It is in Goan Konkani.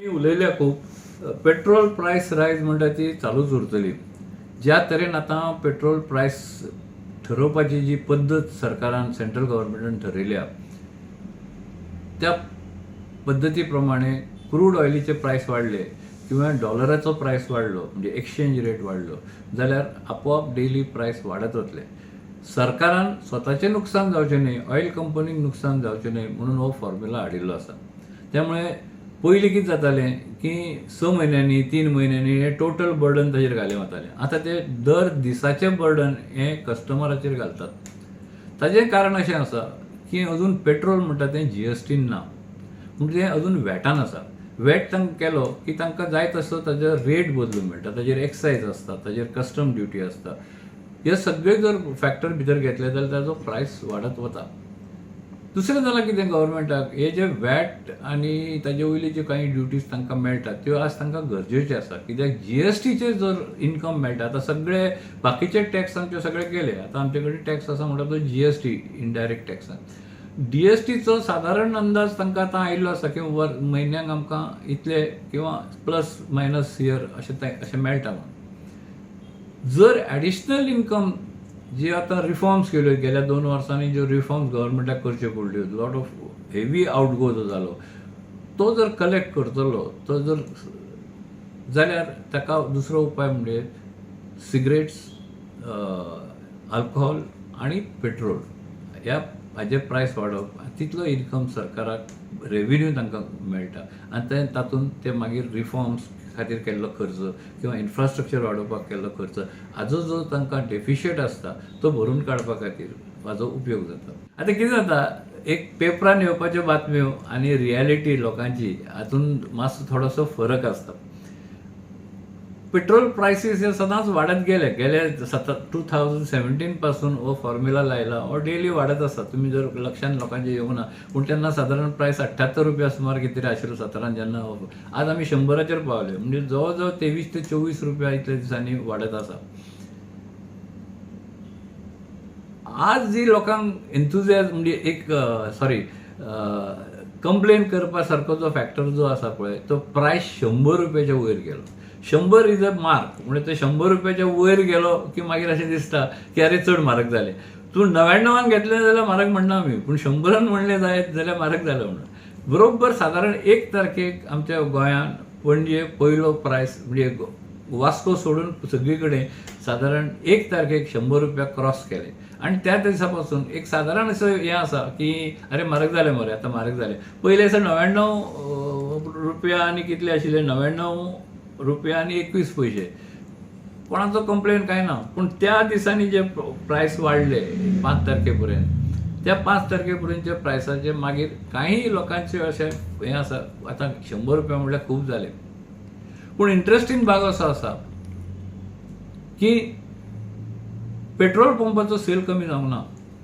उलयल्या खूब. पेट्रोल प्रायस रायज म्हणटा ती चालूच उरतली. ज्या तरेन आतां पेट्रोल प्रायस ठरोवपाची जी पद्दत सरकारान, सेंट्रल गव्हर्मेंटान ठरयल्या, त्या पद्दती प्रमाणे क्रूड ऑयलीचे प्रायस वाडले किंवा डॉलराचो प्रायस वाडलो, म्हणजे एक्सचेंज रेट वाडलो जाल्यार आपोआप डेली प्रायस वाडत वतले. सरकारान स्वताचें नुकसान जावचें न्हय, ऑयल कंपनीक नुकसान जावचें न्हय म्हणून हो फॉर्म्युला हाडिल्लो आसा. त्यामुळे पयलीं कितें जातालें की 6 म्हयन्यांनी 3 म्हयन्यांनी हें टोटल बर्डन ताजेर घालें वतालें. आतां ते दर दिसाचें बर्डन हें कस्टमराचेर घालतात. ताजें कारण अशें आसा की अजून पेट्रोल म्हणटा तें जीएसटीन ना, म्हणजे तें अजून वॅटान आसा. वॅट तांकां केलो की तांकां जाय तसो ताजो रेट बदलूंक मेळटा, ताजेर एक्सायज आसता, ताजेर कस्टम ड्युटी आसता. हे सगळे जर फॅक्टर भितर घेतले जाल्यार ताजो प्रायस वाडत वता. दुसरें जालां कितें, गव्हर्मेंटाक हे जे वॅट आनी ताजे वयली ज्यो कांय ड्युटीज तांकां मेळटा त्यो आज तांकां गरजेच्यो आसा. कित्याक जीएसटीचेर जर इन्कम मेळटा, आतां सगळे बाकीचे टॅक्स आमचे सगळे गेले, आतां आमचे कडेन टॅक्स आसा म्हणटा तो जीएसटी इनडायरेक्ट टॅक्सान. डीएसटीचो सादारण अंदाज तांकां आतां आयिल्लो आसा की वर म्हयन्याक आमकां इतले किंवा प्लस मायनस इयर अशें ते अशें मेळटा म्हणून. जर एडिशनल इन्कम जी आतां रिफॉर्म्स केल्यो गेल्या 2 वर्सांनी, ज्यो रिफॉर्म्स गव्हर्मेंटाक करच्यो पडल्यो, लॉट ऑफ हेवी आउटगो जो जालो तो जर कलेक्ट करतलो तो जर जाल्यार ताका दुसरो उपाय म्हणजे सिगरेट्स, अल्कोहोल आनी पेट्रोल ह्या हाजे प्रायस वाडोवप, तितलो इन्कम सरकाराक रेविन्यू तांकां मेळटा आनी ते तातूंत ते मागीर रिफॉर्म्स खातीर केल्लो खर्च किंवा इन्फ्रास्ट्रक्चर वाडोवपाक केल्लो खर्च हाजो जो तांकां डेफिशियट आसता तो भरून काडपा खातीर हाजो उपयोग जाता. आतां कितें जाता, एक पेपरान येवपाच्यो बातम्यो आनी रियलिटी लोकांची हातूंत मातसो थोडोसो फरक आसता. पेट्रोल प्रायसीस हे सदांच वाडत गेले, गेले 2017 पासून हो फॉर्म्युला लायला, हो डेली वाडत आसा. तुमी जर लक्षान लोकांचे येवंक ना, पूण तेन्ना सादारण प्रायस 78 रुपया सुमार कितें तरी आशिल्लो 17 जेन्ना, आज आमी 100 पावले, म्हणजे जवळ जवळ 23 ते 24 रुपया इतल्या दिसांनी वाडत आसा. आज जी लोकांक एन्थुजियाज म्हणजे एक सॉरी कंप्लेन करपा सारको जो फॅक्टर जो आसा पळय, तो प्रायस 100 रुपयाच्या वयर गेलो. 100 is a mark, म्हणजे ते 100 रुपयाच्या वयर गेलो की मागीर अशें दिसता की अरे चड म्हारग जालें. तूं 99 घेतलें जाल्यार म्हारग म्हणना आमी, पूण 100 म्हणलें जायत जाल्यार म्हारग जालें म्हणून. बरोबर सादारण 1 तारखेक आमच्या गोंयांत पणजे पयलो प्रायस म्हणजे वास्को सोडून सगळी कडेन सादारण 1 तारखेक 100 रुपया क्रॉस केले आनी त्या दिसा पासून एक सादारण असो हें आसा की अरे म्हारग जालें मरे, आतां म्हारग जालें. पयलें दिसा 99 रुपया आनी कितले आशिल्ले, 99 रुपया आनी 21 पयशे, कोणाचो कंप्लेन कांय ना. पूण त्या दिसांनी जे प्रायस वाडले 5 तारखे पर्यंत, त्या 5 तारखे पर्यंतच्या प्रायसाचे मागीर कांय लोकांचे अशें हें आसा, आतां 100 रुपया म्हणल्यार खूब जाले. पूण इंट्रस्टींग भाग असो आसा की पेट्रोल पंपाचो सेल कमी जावंक ना.